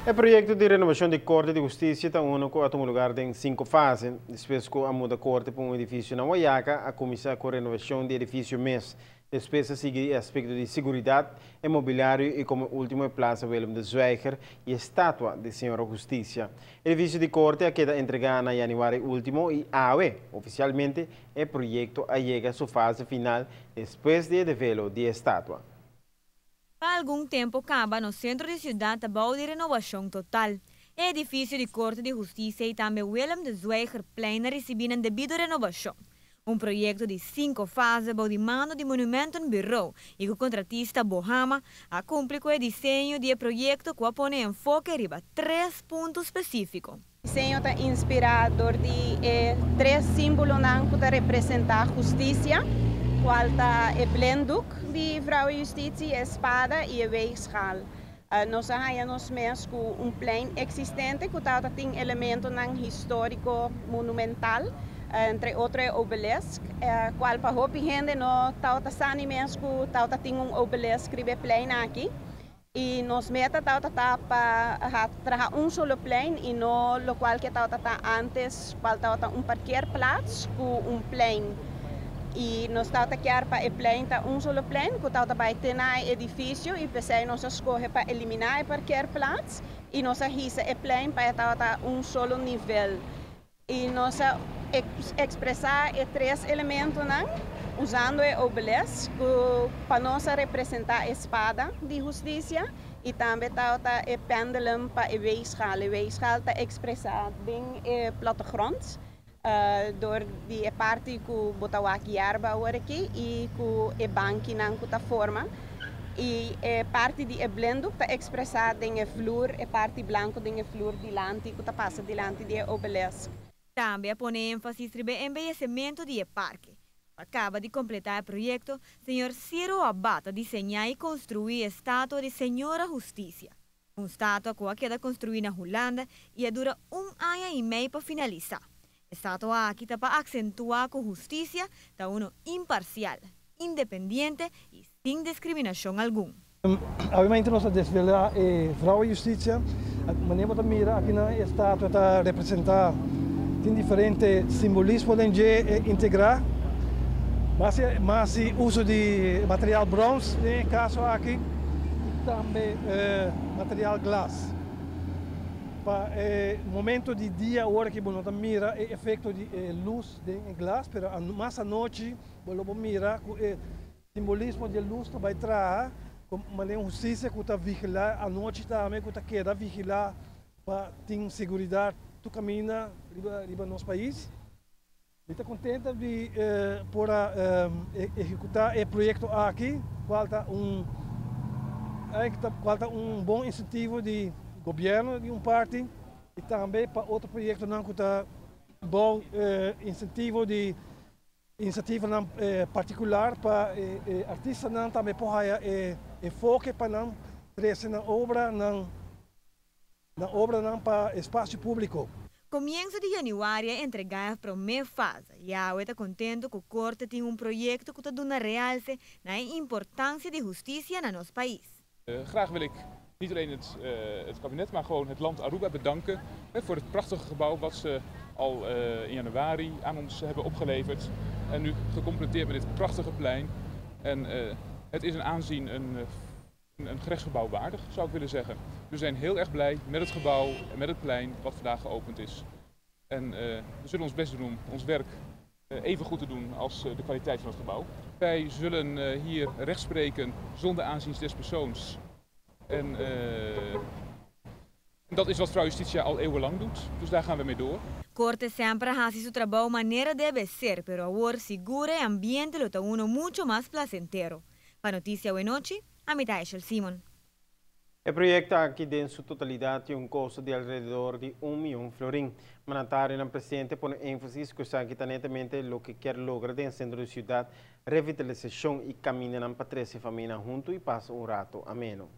E proyecto di renobacion di Corte di Husticia ta uno cu a tuma lugar den cinco fase. Despues cu a muda Corte pa un edificio na Wayaca, a cuminsa cu renobacion di edificio mes. Despues a sigui e aspecto di seguridad, e mobiliario y como ultimo e Plaza Willem de Zwijger y e estatua di Señora Husticia. Edificio di Corte a keda entrega na januari ultimo y awe, oficialmente, e proyecto a yega su fase final despues di e develo di e estatua. Pa algun tempo caba nos centro di ciudad ta bou di renobacion total. E edificio di Corte di Husticia y tambe Willem de Zwijgerplein a ricibi nan debido renobacion. Un proyecto di cinco fase bou di mando di Monumentenbureau y cu contratista Bohama a cumpli cu e diseño di e proyecto cu a pone enfoke riba tres punto specifico. Diseño ta inspira door di e tres simbolonan cu ta representa husticia, cual ta e blinddoek di Vrouwe Justitie, e spada y e weegschaal. Nos a haya nos mes cu un plein existente cu ta tin elementonan historico monumental, entre otro e obelisk, cual pa hopi hende no ta sani mes cu ta tin un obelisk riba e plein aki. Y nos meta ta pa traha un solo plein y no lo cual cu ta antes, cual ta un parkeerplaats cu un plein. Y nos ta kier pa e plein ta un solo plein, cu ta bay te na edificio y pesey nos a scoge pa elimina e parkeerplaats y nos a hisa e plein pa ta un solo nivel. Y nos a expresa e tres elementonan, usando e obelisk pa nos representa e spada di husticia y tambe ta e pendulum pa e weegschaal. E weegschaal ta expresa den e plattegrond, door di e parti cu bo ta wak yerba awor aki y cu e bankinan cu ta forma. Y e parti di e blinddoek ta expresa den e vloer, e parti blanco den e vloer dilanti, cu ta pasa dilanti di e obelisk. Tambe a pone enfasis riba embeyecimento di e parke. Pa caba di completa e proyecto, señor Ciro Abata a diseña y construi e estatua di Señora Husticia. Un estatua cu a keda construi na Hulanda y a dura un aña y mey pa finalisa. E estatua aki ta pa acentua cu husticia ta uno imparcial, independiente y sin discriminacion algun. Obviamente nos a desvela Vrouwe Justitie. Manera bo mira aki na estatua ta representa, tin diferente simbolismo den integra. Mas uso di material brons den caso aki y tambe material glas. Pa momento di dia ora cu bo ta mira e efecto di luz den glas, pero mas anochi bo mira e simbolismo di luz ta bay traha manera husticia cu ta vigila anochi tambe, cu ta keda vigila pa tin seguridad tur caminda riba nos pais. Mi ta contento di por ehecuta e proyecto aki, cual ta un bon incentivo di gobierno di un parti y tambe pa otro proyectonan cu ta bon incentivo di iniciativanan particular pa artistanan tambe por enfoke pa nan trece na obra pa espacio publico. Comienso di januari a entrega e prome fase. Y awe ta contento cu Corte tin un proyecto cu ta duna realce na importancia di husticia na nos pais. Graag wil ik niet alleen het kabinet, maar gewoon het land Aruba bedanken voor het prachtige gebouw wat ze al in januari aan ons hebben opgeleverd. En nu gecompleteerd met dit prachtige plein. En het is een aanzien een gerechtsgebouw waardig, zou ik willen zeggen. We zijn heel erg blij met het gebouw en met het plein wat vandaag geopend is. En we zullen ons best doen om ons werk even goed te doen als de kwaliteit van het gebouw. Wij zullen hier recht spreken zonder aanzien des persoons. En dat is wat Vrouw Justitia al eeuwenlang doet, dus daar gaan we mee door. Corte semper a haci su trabou manera debe ser, pero awor sigur e ambiente lo ta uno mucho mas placentero. Pa Noticia Awenochi, ami ta Simon. E proyecto aki den su totalidad tin un costo di alrededor di 1 miyon florin. Mandatario presente a pone enfasis cu esaki ta netamente loke kier logra den centro di ciudad, revitalisacion y caminda pa trece famia hunto y pasa un rato ameno.